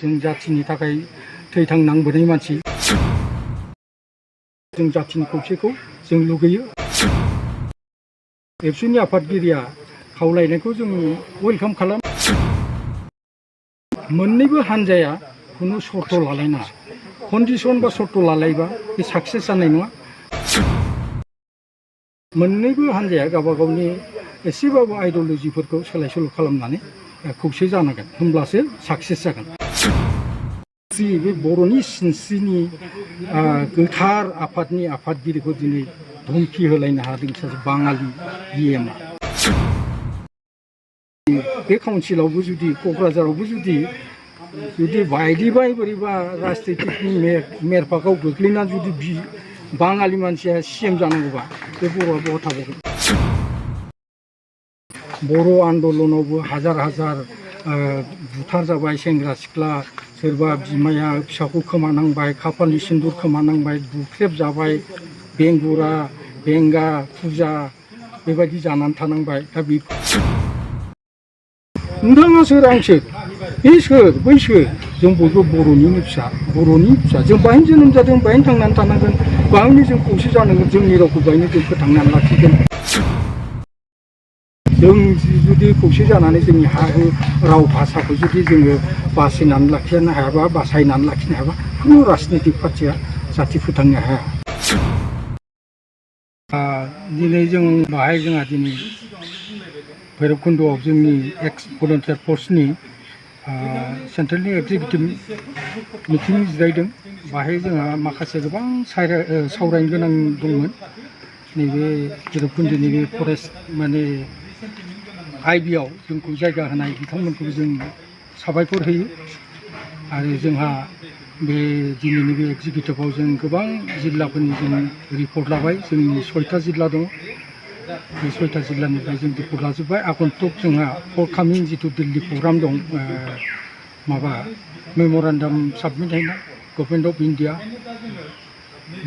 जों जाथिनि थाखाय थैथांनांबोनाय मानसि जों जाथिनि खौसेखौ जों लुगैयो एबसुनि आफादगिरिया खावलायनायखौ जों वेलकाम खालाम मोन्नैबो हानजाया खुनु सर्त लालायना कन्डिशन बा सर्त लालायबा बे साक्सेस जानाय नङा मोन्नैबो हानजाया गावबा गावनि एसेबाबो आइडिय'लजिफोरखौ सोलाय सोल' खालामनानै खौसे जानांगोन होमब्लासो साक्सेस जागोन बे बर'नि सिनस्रिनि गोथार आफादनि आफादगिरिखौ दिनै धमखि होलायनो हादों सासे बाङालि बिएमआ बे काउन्सिलावबो जुदि क'क्राझारावबो जुदि बायदिबाय बोरैबा राजनितिकनि मेरफागाव गोग्लैना जुदि बाङालि मानसिया सिएम जानांगौबा बे बर'आ बहा थाबावगोन बर' आन्दलनावबो हाजार हाजार बुथार जाबाय सेंग्रा सिख्ला सोरबा बिमाया फिसाखौ खोमानांबाय खाफालनि सिन्दुर खोमानांबाय बुख्रेब जाबाय बेंगुरा बेंगा फुजा बेबायदि जानानै थानांबाय दा बे नोंथाङा सोर आं सोर बे सोर बै सोर जों बयबो बर'निनो फिसा जों बाहायनो जोनोम जादों बाहायनो थांनानै थानांगोन बाहायनो जों खौसे जानांगोन जोंनि रावखौ बाहायनो जों फोथांनानै लाखिगोन जों जुदि खौसे जानानै जोंनि हा राव भाषाखौ जुदि जोङो बासायनानै लाखिनो हायाबा बासायनानै लाखिनो हायाबा खुनु राजनितिक पार्टिया जाथि फोथांनो हाया दिनै जों बाहाय जोंहा दिनै भैरबकुन्द'आव जोंनि एक्स भलन्टियार फर्सनि सेन्ट्रेलनि एक्जिकिउटिभ मिटिं जिरायदों बाहाय जोंहा माखासे गोबां सावरायनो गोनां दंमोन नैबे भैरबकुन्द'नि बे फरेस्ट माने आइबिआव जोंखौ जायगा होनाय बिथांमोनखौ जों साबायखर होयो आरो जोंहा बे दिनैनि बे एक्जिकिउटिभआव जों गोबां जिल्लाफोरनि जों रिपर्ट लाबाय जोंनि 6टा जिल्ला दङ बे 6टा जिल्लानिफ्राय जों रिपर्ट लाजोब्बाय आगन्तुक जोंहा फरकामिं जिथु दिल्ली प्रग्राम दं माबा मेम'रेन्डाम साबमिट हैनाय गभर्नमेन्ट अफ इन्डिया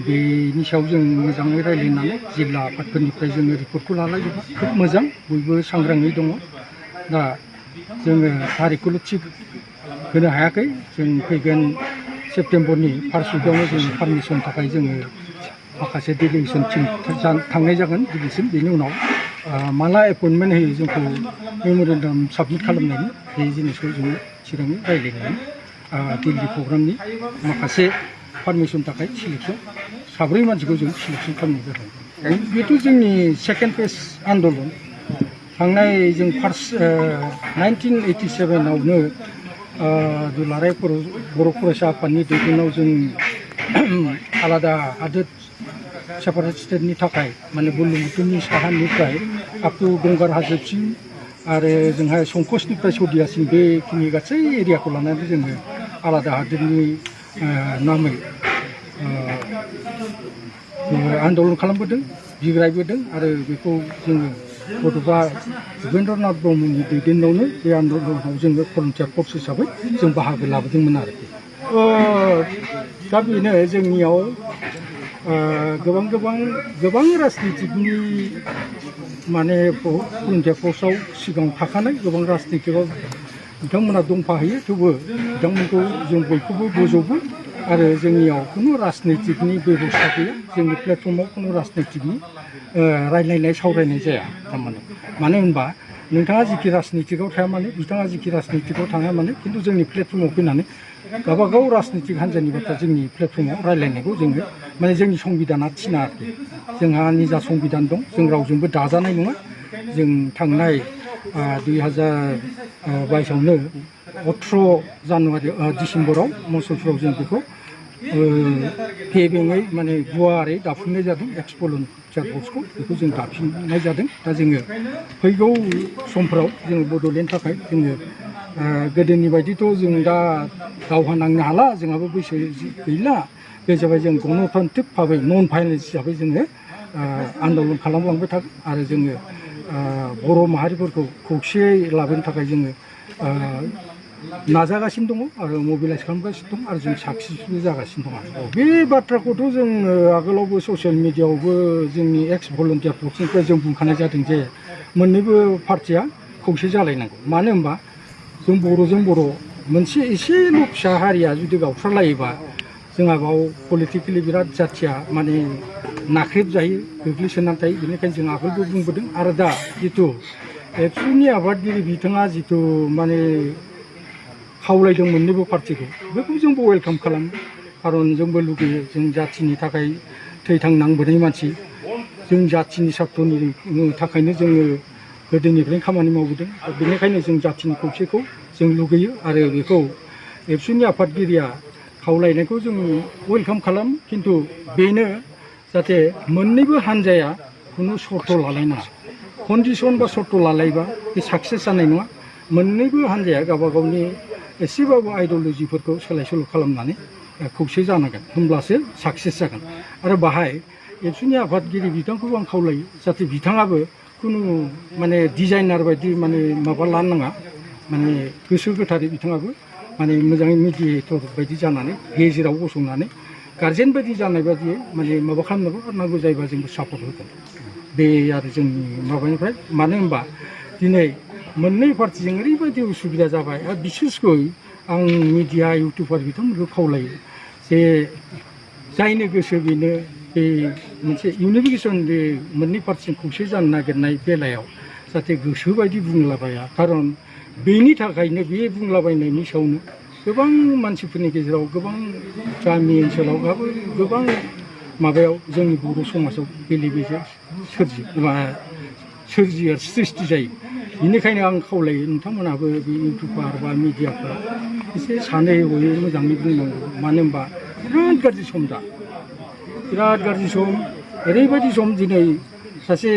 बेनि सायाव जों मोजाङै रायज्लायनानै जिल्ला आफादफोरनिफ्राय जोङो रिपर्टखौ लालायजोब्बाय खोब मोजां बयबो सांग्राङै दङ दा जोङो थारिखखौल' थिग होनो हायाखै जों फैगोन सेप्तेम्बरनि फार्स्ट उइकआवनो जों पारमिसन थाखाय जोङो माखासे डेलिगेसन टिम थांनाय जागोन दिल्लीसिम बेनि उनाव माला एपइन्टमेन्ट होयो जोंखौ मेम'रेन्डाम साबमिट खालामनायनि बे जिनिसखौ जोङो सिगांनो रायज्लायनानै दिल्ली प्रग्रामनि माखासे पारमिसन थाखाय सिलेक्सन साब्रै मानसिखौ जों सिलेक्सन खालामनाय जादों बेथ' जोंनि सेकेन्ड फेज आन्दलन थांनाय जों फार्स्ट 1987आवनो दुलाराय बर' फरायसा आफादनि दैदेननायाव जों आलादा हादोर सेपारेट स्टेटनि थाखाय माने बुरलुंबुथुरनि साहानिफ्राय आपटु गंगार हाजोसिम आरो जोंहा संकसनिफ्राय सदियासिम बेखिनि गासै एरियाखौ लानानै जोङो आलादा हादोरनि नामै आन्दलन खालामबोदों बिग्रायबोदों आरो बेखौ जोङो बड'फा उपेन्द्रनाथ ब्रह्मनि दैदेननायावनो बे आन्दलनाव जोङो भलन्टियार फर्स हिसाबै जों बाहागो लाबोदोंमोन आरोखि दा बेनो जोंनियाव गोबां राजनितिकनि माने भलन्टियार फर्सआव सिगाङाव थाखानाय गोबां राजनितिकआव बिथांमोना दंफाहैयो थेवबो बिथांमोनखौ जों बयखौबो बोजबो आरो जोंनियाव खुनु राजनितिकनि बेबस्था गैया जोंनि प्लेटफर्माव खुनु राजनितिकनि रायज्लायनाय सावरायनाय जाया थारमाने मानो होनबा नोंथाङा जिखि राजनितिकआव थाया माने बिथाङा जिखि राजनितिकआव थाङा माने खिन्थु जोंनि प्लेटफर्माव फैनानै गावबागाव राजनितिक हान्जानि बाथ्रा जोंनि प्लेटफर्माव रायज्लायनायखौ जोङो माने जोंनि संबिधाना थिना आरोखि जोंहा निजा संबिधान दं जों रावजोंबो दाजानाय नङा जों थांनाय 2022आवनो 18 जानुवारि डिसेम्बराव मसलपुराव जों बेखौ फेबेङै माने गुवारै दाफुंनाय जादों एक्स भलन्टियार फर्सखौ बेखौ जों दाफिननाय जादों दा जोङो फैगौ समफ्राव जोङो बड'लेण्डनि थाखाय जोङो गोदोनि बायदिथ' जों दा दावहा नांनो हाला जोंहाबो बैसो गैला बे जाबाय जों गणतान्त्रिक भाबै नन भायलेन्स हिसाबै जोङो आन्दलन खालामलांबाय थागोन आरो जोङो बर' माहारिफोरखौ खौसेयै लाबोनो थाखाय जोङो नाजागासिनो दङ आरो मबिलाइज खालामगासिनो दं आरो जों साक्सेसफुल जागासिनो दं आरो बे बाथ्राखौथ' जों आगोलावबो ससियेल मिडियाआवबो जोंनि एक्स भलन्टियार फर्सनिफ्राय जों बुंखानाय जादों जे मोन्नैबो पार्टिया खौसे जालायनांगौ मानो होनबा जों बर'जों बर' मोनसे एसेल' फिसा हारिया जुदि गावस्रालायोबा जोंहा बाव पलिटिकेलि बिराद जाथिया माने नाख्रेबजायो गोग्लैसोनानै थायो बेनिखायनो जों आगोलबो बुंबोदों आरो दा जिथु एबसुनि आबादगिरि बिथाङा जिथु माने खावलायदों मोननैबो पार्टिखौ बेखौ जोंबो वेलकाम खालामो खारन जोंबो लुगैयो जों जाथिनि थाखाय थैथां नांबोनाय मानसि जों जाथिनि सार्थनि थाखायनो जोङो गोदोनिफ्रायनो खामानि मावबोदों बेनिखायनो जों जाथिनि खौसेखौ जों लुगैयो आरो बेखौ एबसुनि आफादगिरिया खावलायनायखौ जों वेलकाम खालामो खिन्थु बेनो जाहाथे मोननैबो हान्जाया खुनु सर्त लालायनाङा कन्डिसन बा सर्त लालायबा बे साक्सेस जानाय नङा मोननैबो हान्जाया गावबा गावनि एसेबाबो आइडिय'लजिफोरखौ सोलाय सोल' खालामनानै खौसे जानांगोन होमब्लासो साक्सेस जागोन आरो बाहाय एबसुनि आफादगिरि बिथांखौबो आं खावलायो जाहाथे बिथाङाबो खुनु माने डिजाइनार बायदि माने माबा लानो नाङा माने गोसो गोथारै बिथाङाबो माने मोजाङै मिडिएटर बायदि जानानै गेजेराव गसंनानै गार्जेन बायदि जानाय बायदियै माने माबा खालामनांगौ नांगौ जायोबा जोंबो सापर्ट होगोन बे आरो जोंनि माबानिफ्राय मानो होनबा दिनै मोननै पार्टिजों ओरैबायदि उसुबिदा जाबाय आरो बिसेसकै आं मिडिया इउटुबार बिथांमोनखौ खावलायो जे जायनो गोसो बेनो बे मोनसे इउनिफिकेसन बे मोननै पार्टिजों खौसे जानो नागिरनाय बेलायाव जाहाथे गोसोबायदि बुंलाबाया खारन बेनि थाखायनो बे बुंलाबायनायनि सायावनो गोबां मानसिफोरनि गेजेराव गोबां गामि ओनसोलाव गोबां माबायाव जोंनि बर' समाजाव बेले बेजे सोरजियो सृष्टि जायो बेनिखायनो आं खावलायो नोंथांमोनाबो बे इउटुबार बा मिडियाफ्रा एसे सानै हयै मोजाङै बुंनांगौ मानो होनबा बिराद गाज्रि सम दा बिराद गाज्रि सम ओरैबायदि सम दिनै सासे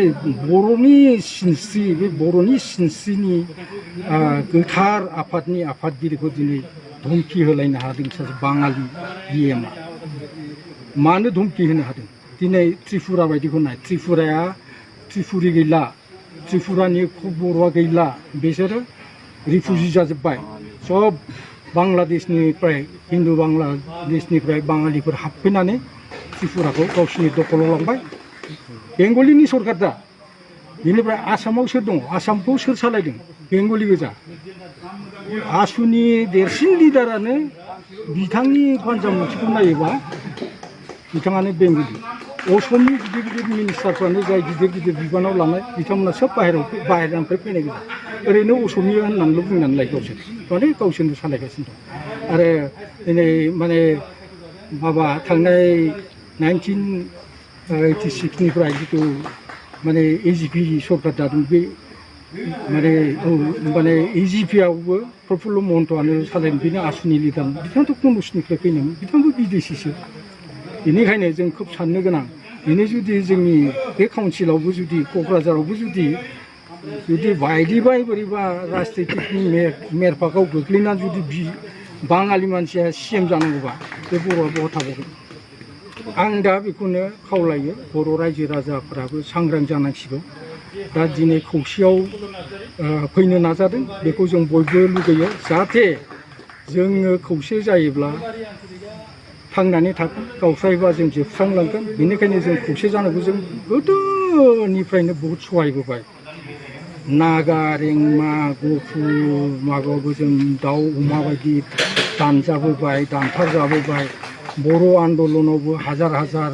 बर'नि सिनस्रि बे बर'नि सिनस्रिनि गोथार आफादनि आफादगिरिखौ दिनै धमखि होलायनो हादों सासे बाङालि बिएमआ मानो धमखि होनो हादों दिनै त्रिपुरा बायदिखौ नाय त्रिपुराया त्रिपुरि गैला त्रिपुरानि बर'आ गैला बिसोरो रिफुजि जाजोब्बाय सब बांलादेशनिफ्राय हिन्दु बांलादेशनिफ्राय बाङालिफोर हाबफैनानै त्रिपुराखौ गावसिनि दखलाव लांबाय बेंगलिनि सरकार दा बेनिफ्राय आसामाव सोर दङ आसामखौ सोर सालायदों बेंगलि गोजा आसुनि देरसिन लिडारानो बिथांनि पान्जामुथिखौ नायोबा बिथाङानो बेंगलि असमनि गिदिर गिदिर मिनिस्टारफ्रानो जाय गिदिर गिदिर बिबानाव लानाय बिथांमोना सोब बाहेरानिफ्राय फैनाय गोजा ओरैनो असमिया होननानैल' बुंनानै लायो गावसोर माने गावसोरनो सालायगासिनो दं आरो दिनै माने माबा थांनाय 1986निफ्राय जिथु माने एजिपि सरकार दादों बे माने एजिपिआवबो प्रफुल्ल महन्तआनो सालायदों बेनो आसुनि लिडार बिथाङाथ' कमुनिस्टनिफ्राय फैनायमोन बिथांबो बिदेशिसो बेनिखायनो जों खोब साननो गोनां बेनो जुदि जोंनि बे काउन्सिलावबो जुदि क'क्राझारावबो जुदि बायदिबाय बोरैबा राजनितिकनि मेरपाकाव गोग्लैना जुदि बाङालि मानसिया सिएम जानांगौबा बे बर'आ बहा थाबावगोन आं दा बेखौनो खावलायो बर' रायजो राजाफोराबो सांग्रां जानांसिगौ दा दिनै खौसेयाव फैनो नाजादों बेखौ जों बयबो लुगैयो जाहाथे जोङो खौसे जायोब्ला थांनानै थागोन गावस्रायोबा जों जोबस्रांलांगोन बेनिखायनो जों खौसे जानांगौ जों गोदोनिफ्रायनो बहुद सहायबोबाय नागा रेंमा गफुर माबायावबो जों दाउ अमा बायदि दानजाबोबाय दानथार जाबोबाय बर' आन्दलनावबो हाजार हाजार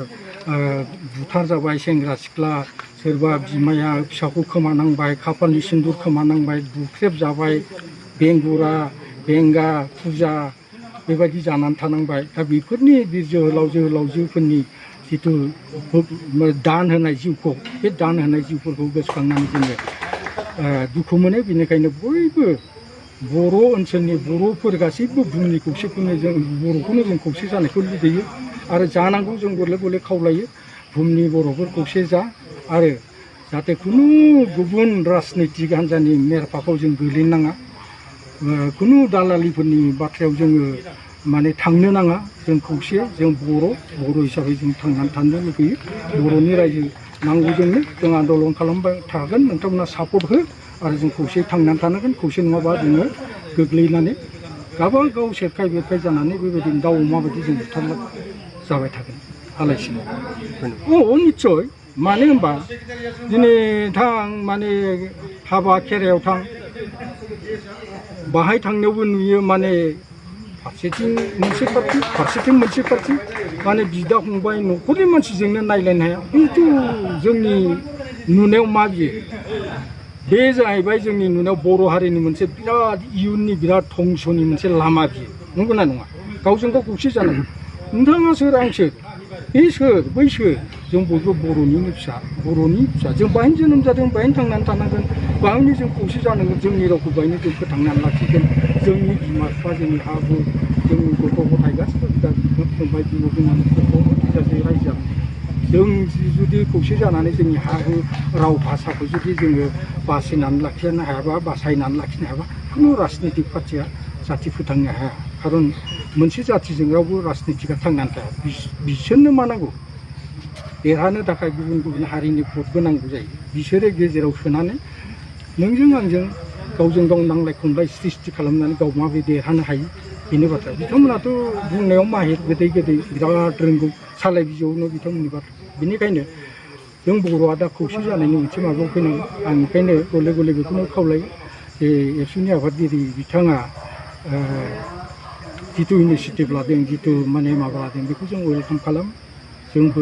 बुथार जाबाय सेंग्रा सिख्ला सोरबा बिमाया फिसाखौ खोमानांबाय खाफालनि सिन्दुर खोमानांबाय बुख्रेब जाबाय बेंगुरा बेंगा फुजा बेबायदि जानानै थानांबाय दा बेफोरनि बे जोहोलावजोफोरनि जिथु दान होनाय जिउखौ बे दान होनाय जिउफोरखौ गोसोखांनानै जोङो दुखु मोनो बेनिखायनो बयबो बर' ओनसोलनि बर'फोर गासैबो बुहुमनि खौसेखौनो जों बर'खौनो जों खौसे जानायखौ लुबैयो आरो जानांगौ जों गले गले खावलायो बुहुमनि बर'फोर खौसे जा आरो जाहाथे खुनु गुबुन राजनैतिक हान्जानि मेरफाखौ जों गोलैनाङा खुनु दालालिफोरनि बाथ्रायाव जोङो माने थांनो नाङा जों खौसे जों बर' हिसाबै जों थांनानै थानो लुबैयो बर'नि रायजो नांगौ जोंनो जों आन्दलन खालामबाय थागोन नोंथांमोना सापर्ट हो आरो जों खौसे थांनानै थानांगोन खौसे नङाबा जोङो गोग्लैनानै गावबागाव सेरखाय बेरखाय जानानै बेबायदिनो दाउ अमा बायदि जों बुथारला जाबाय थागोन आलायसिनो निस्सय मानो होनबा दिनै थां माने हाबा खेरायाव थां बाहाय थांनायावबो नुयो माने फारसेथिं मोनसे पार्टी माने बिदा फंबाय न'खरनि मानसिजोंनो नायलायनो हाया खिन्थु जोंनि नुनायाव मा बियो बे जाहैबाय जोंनि नुनायाव बर' हारिनि मोनसे बिराद इयुननि बिराद धंस'नि मोनसे लामा बियो नंगौना नङा गावजों गाव खौसे जानांगौ नोंथाङा सोर आं सोर बे सोर बै सोर जों बयबो बर'नि फिसा जों बाहायनो जोनोम जादों बाहायनो थांनानै थानांगोन बाहायनो जों खौसे जानांगोन जोंनि रावखौ बाहायनो जों फोथांनानै लाखिगोन जोंनि बिमा बिफा जोंनि हा हु जोंनि गथ' गथाय गासिबो बिदा फंबाय बिब' बिनानाव गथ' गथाय रायजो जों जुदि खौसे जानानै जोंनि हा हु राव भाषाखौ जुदि जोङो बासिनानै लाखिनो हायाबा बासायनानै लाखिनो हायाबा खुनु राजनितिक पार्टिया जाथि फोथांनो हाया खारन मोनसे जाथिजों रावबो राजनितिकआ थांनानै थाया बिसोरनो मा नांगौ देरहानो थाखाय गुबुन गुबुन हारिनि भटबो नांगौ जायो बिसोरो गेजेराव सोनानै नोंजों आंजों गावजों गाव नांलाय खमलाय सृष्टि खालामनानै गाव माबोरै देरहानो हायो बेनो बाथ्रा बिथांमोनाथ' बुंनायाव माहिर गोदै बिराद रोंगौ सालाय बिजौआवनो बिथांमोननि बाथ्रा बेनिखायनो जों बर'आ दा खौसे जानायनि मोनसे माबायाव फैनांगौ आं ओंखायनो गले गले बेखौनो खावलायो जे एबसुनि आफादगिरि बिथाङा जिथु इनिसियेटिभ लादों जिथु माने माबा लादों बेखौ जों वेलकाम खालामो जोंबो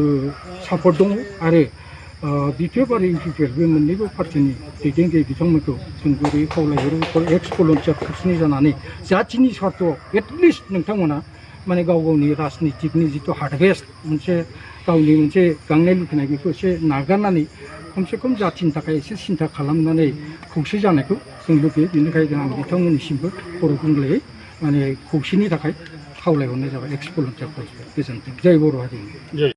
सापर्ट दङ आरो बिपिएफ आरो इउपिपिएल बे मोननैबो पार्टिनि दैदेनगिरि बिथांमोनखौ जों गुरै खावलायहरो एक्स भलन्टियार फर्सनि जानानै जाथिनि स्वार्थआव एटलिस्ट नोंथांमोना माने गाव गावनि राजनितिकनि जिथु हार्डवेस्ट मोनसे गावनि मोनसे गांनाय लुबैनाय बेखौ एसे नागारनानै खमसे खम जाथिनि थाखाय एसे सिन्था खालामनानै खौसे जानायखौ जों लुबैयो बेनिखायनो आं बिथांमोननिसिमबो बर' बुंलायै माने खौसेनि थाखाय खावलायहरनाय जाबाय एक्स भलन्टियार फर्स गोजोन्थों जय बर' हारिनि